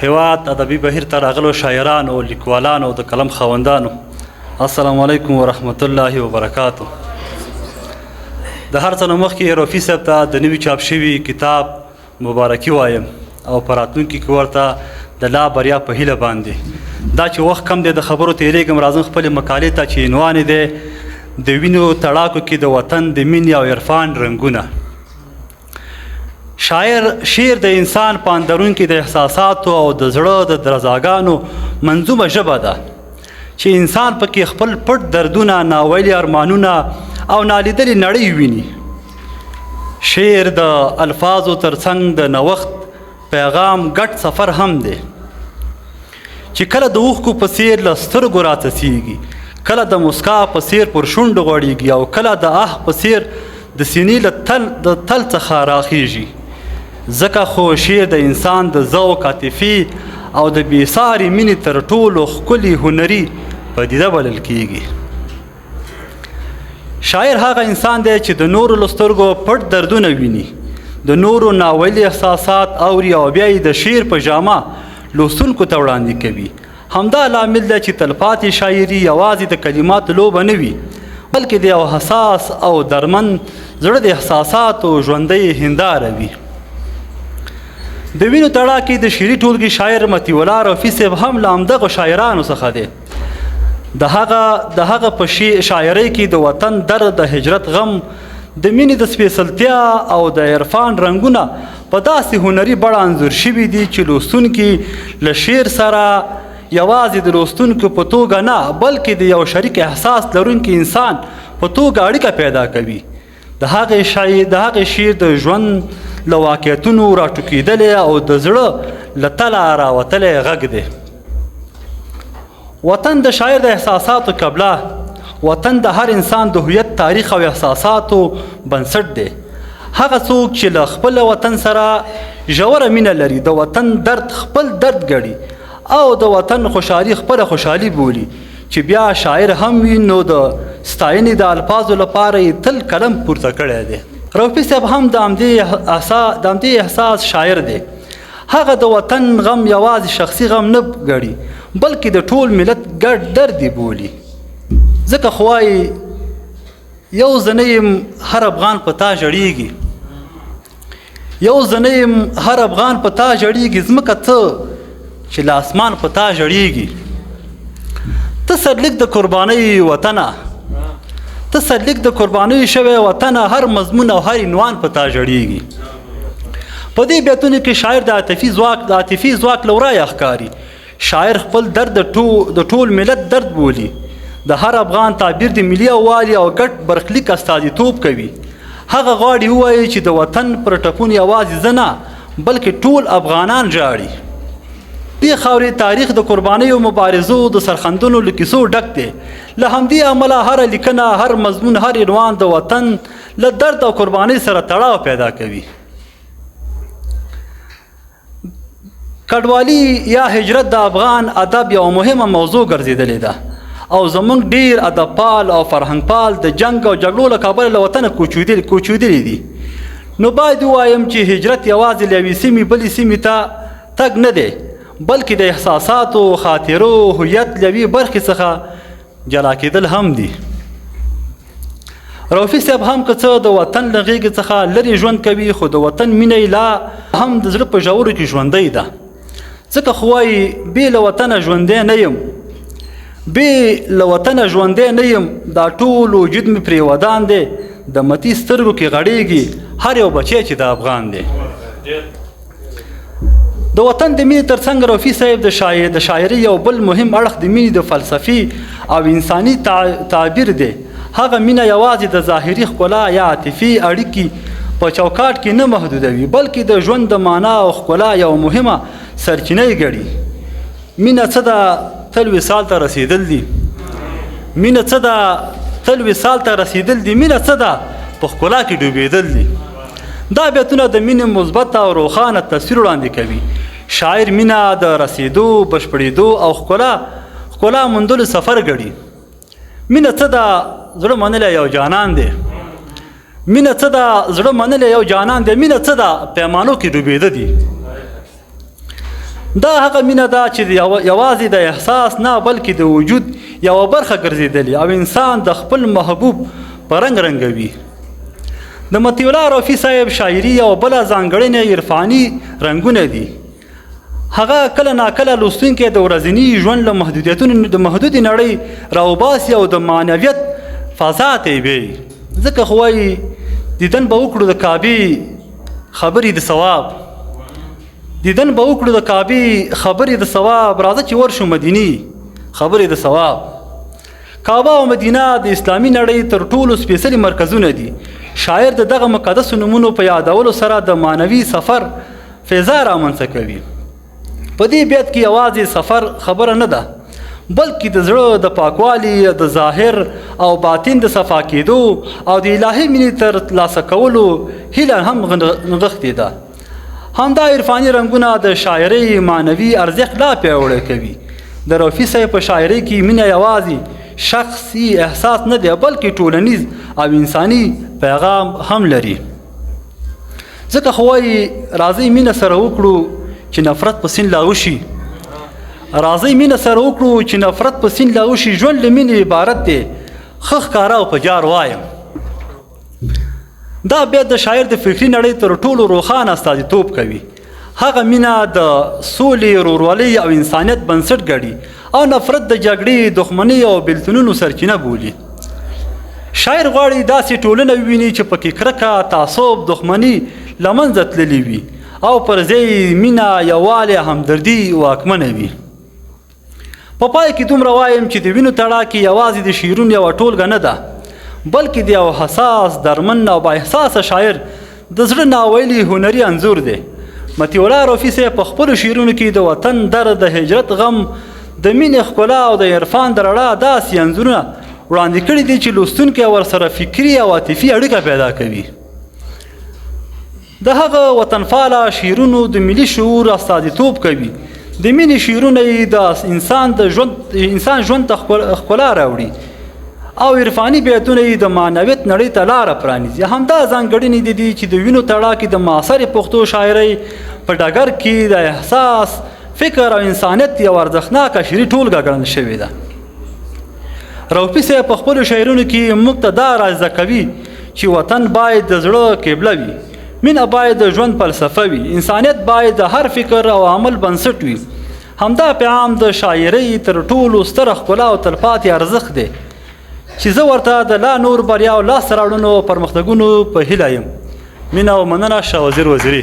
هیواد ادبي بهیر ته راغلو شاعرانو، لیکوالانو او د قلم خاوندانو، السلام علیکم ورحمت الله وبرکاتو. د هر څه نه مخکې رفیع صاحب ته د نوي چاپ شوي کتاب مبارکي وایم او په راتلونکي کې ورته د لا بریا په هیله باندې. دا چې وخت کم دی، د خبرو تېرېږم، راځم خپلې مقالې ته چې عنوان یې دی د وینو تړاکو کې د وطن د مینې او عرفان رنګونه. شاعر شعر د انسان په اندرون کې د احساساتو او د زړه د درزاګانو منظومه ژبه ده چې انسان پکې خپل پټ دردونه، ناویلي ارمانونه او نالیدلې نړۍ ویني. شعر د الفاظو ترڅنګ د نوښت، پیغام، ګډ سفر هم دی چې کله د اوښکو په څیر له سترګو راڅڅیږي، کله د مسکا په څیر پر شونډو غوړیږي او کله د آه په څیر د سینې له تل د تل څخه راخیږي. ځکه خو شعر د انسان د ذوق، عاطفي او د بې ساري مینې تر ټولو ښکلي هنري پدیده بلل کیږي. شاعر هغه انسان دی چې د نورو له سترګو پټ دردونه ویني، د نورو ناویلي احساسات اوري او بیا یې د شعر په جامه لوستونکو ته وړاندې کوي. همدا لامل دی چې تلپاتې شاعري یوازې د کلماتو لوبه نه وي، بلکې د یو حساس او درمن زړه د احساساتو ژوندۍ هنداره وي. د وینو تړاکې د شعري ټولګې شاعر مطیع الله رفیع صاحب هم له همدغو شاعرانو څخه دی. د هغه په شاعرۍ کې د وطن درد، د هجرت غم، د مینې د سپېڅلتیا او د عرفان رنګونه په داسې هنري بڼه انځور شوي دي چې لوستونکي له شعر سره یوازې د لوستونکو په توګه نه، بلکې د یو شریک احساس لرونکي انسان په توګه اړیکه پیدا کوي. د هغې شعر د ژوند له واقعیتونو راټوکېدلی او د زړه له تله راوتلی غږ دی. وطن د شاعر د احساساتو قبله. وطن د هر انسان د هویت، تاریخ او احساساتو بنسټ دی. هغه څوک چې له خپل وطن سره ژوره مینه لري، د وطن درد خپل درد ګڼي او د وطن خوشحالي خپله خوشحالي بولي، چې بیا شاعر هم وي، نو د ستاینې د الفاظو لپاره یې تل قلم پورته کړی دی. رفیع صاحب هم د همدې احساس شاعر دی. هغه د وطن غم یوازې شخصي غم نه ګڼي، بلکې د ټول ملت ګډ درد یې بولي. ځکه خو وایي: یو زه نه یم، هر افغان په تا ژړیږي، یو زه نه یم، هر افغان په تا ژړیږي، ځمکه څه چې له اسمان په تا ژړیږي. ته سرلیک د قربانۍ وطنه، ته سرلیک د قربانۍ شوی وطنه، هر مضمون او هر عنوان په تا ژړیږي. په دې بیتونو کې شاعر د عاطفي ځواک له ورایه ښکاري. شاعر خپل درد د ټول ملت درد بولي. د هر افغان تعبیر د ملي یووالي او ګډ برخلیک استازیتوب کوي. هغه غواړي ووایي چې د وطن پر ټپونو یوازې زه نه، بلکې ټول افغانان ژاړي. دې خاورې تاریخ د قربانیو، مبارزو، د سرښندنو له کیسو ډک دی. له همدې امله هره لیکنه، هر مضمون، هر عنوان د وطن له درد او قربانۍ سره تړاو پیدا کوي. کډوالي یا هجرت د افغان ادب یوه مهمه موضوع ګرځېدلې ده او زموږ ډیر ادبپال او فرهنګپال د جنګ او جګړو له کبله له وطنه کوچېدلي دي. نو باید ووایم چې هجرت یوازې له یوې سیمې بلې سیمې ته تګ نه دی، بلکې د احساساتو، خاطرو، هویت له یوې برخې څخه جلا کېدل هم دي. رفیع صاحب هم که څه د وطن له غېږې څخه لرې ژوند کوي، خو د وطن مینه یې لا هم د زړه په ژورو کې ژوندۍ ده. ځکه خو وایي: بې له وطنه ژوندی نه یم، بې له وطنه ژوندی نه یم، دا ټول وجود مې پرې ودان دی، د متي سترګو کې غړېږي هر یو بچی چې د افغان دی. د وطن د مینې ترڅنګ رفیع صاحب د شاعرۍ یو بل مهم اړخ د مینې د فلسفي او انساني تعبیر دی. هغه مینه یوازې د ظاهري ښکلا یا عاطفي اړیکې په چوکاټ کې نه محدودوي، بلکې د ژوند د معنا او ښکلا یو مهمه سرچینه یې ګڼي. مینه څه ده؟ تل وصال ته رسېدل دي. مینه څه ده؟ تل وصال ته رسېدل دي. مینه څه ده؟ په ښکلا کې ډوبېدل دي. دا بیتونه د مینې مثبت او روښانه تصویر وړاندې کوي. شاعر مینه د رسېدو، بشپړېدو او ښکلا موندلو سفر ګڼي. مینه څه ده؟ زړه منلی یو جانان دی. مینه څه ده؟ زړه منلی یو جانان دی. مینه څه ده؟ پیمانو کې ډوبېده دي. دا هغه مینه ده چې یوازې د احساس نه، بلکې د وجود یوه برخه ګرځېدلې او انسان د خپل محبوب په رنګ رنګوي. د مطیع الله رفیع صاحب شاعري یوه بله ځانګړنه عرفاني رنګونه دي. هغه کله ناکله لوستونکی د ورځني ژوند له محدودیتونو د محدودې نړۍ راوباسي او د معنویت فضا ته یې بیایي. ځکه خو وایي، دیدن به وکړو د کعبې خبرې د ثواب، دیدن به وکړو د کعبې خبرې د ثواب، راځه چې ورشو مدینې خبرې د ثواب. کعبه او مدینه د اسلامي نړۍ تر ټولو سپېڅلي مرکزونه دي. شاعر د دغه مقدسو نومونو په یادولو سره د معنوي سفر فضا رامنځته کوي. په دې بیت کې یوازې سفر خبره نه ده، بلکې د زړه د پاکوالي، د ظاهر او باطن د صفا کېدو او د الهي مینې تر لاسه کولو هیله هم نغښتې ده. همدا عرفاني رنګونه د شاعرۍ معنوي ارزښت لا پیاوړی کوي. د رفیع صاحب په شاعرۍ کې مینه یوازې شخصي احساس نه دی، بلکې ټولنیز او انساني پیغام هم لري. ځکه خو وایي، راځئ مینه سره وکړو چې نفرت په سین لاهو شي، راځئ مینه سره وکړو چې نفرت په سین لاهو شي، ژوند له مینې عبارت دی، ښه ښکاره او په جار وایم. دا بیت د شاعر د فکري نړۍ تر ټولو روښانه استازیتوب کوي. هغه مینه د سولې، ورورولۍ او انسانیت بنسټ ګڼي او نفرت د جګړې، دښمنۍ او بېلتونونو سرچینه بولي. شاعر غواړي داسې ټولنه وویني چې پکې کرکه، تعصب، دښمني له منځه تللې وي او پر ځای یې مینه، یووالی، همدردي واکمنه وي. په پای کې دومره وایم چې د وینو تړاکې یوازې د شعرونو یوه ټولګه نه ده، بلکې د یو حساس، درمن او با احساسه شاعر د زړه ناویلي هنري انځور دی. مطیع الله رفیع صاحب په خپلو شعرونو کې د وطن درد، د هجرت غم، د مینې ښکلا او د عرفان د رڼا داسې انځورونه وړاندې کړي دي چې لوستونکی ورسره فکري او عاطفي اړیکه پیدا کوي. د هغه وطنپاله شعرونو د ملي شعور استازیتوب کوي. د مینې شعرونه یې د انسان د ژوند انسان ژوند ته ښکلا راوړي او عرفاني بیتونه یې د معنویت نړۍ ته لاره پرانیزي. همدا ځانګړنې دي چې د وینو تړاکې د معاصرې پښتو شاعرۍ په ډګر کې د احساس، فکر او انسانیت یو ارزښتناکه شعري ټولګه ګڼل شوې ده. روفي صاحب په خپلو شعرونو کې موږ ته دا را زده کوي چې وطن باید د زړه قبله وي، مینه باید د ژوند فلسفه وي، انسانیت باید د هر فکر او عمل بنسټ وي. همدا پیغام د شاعرۍ تر ټولو ستره ښکلا او تلپاتې ارزښت دی چې زه ورته د لا نور بریا او لاسته راوړنو او پرمختګونو په هیله یم. مینه او مننه. شاه وزیر وزیري.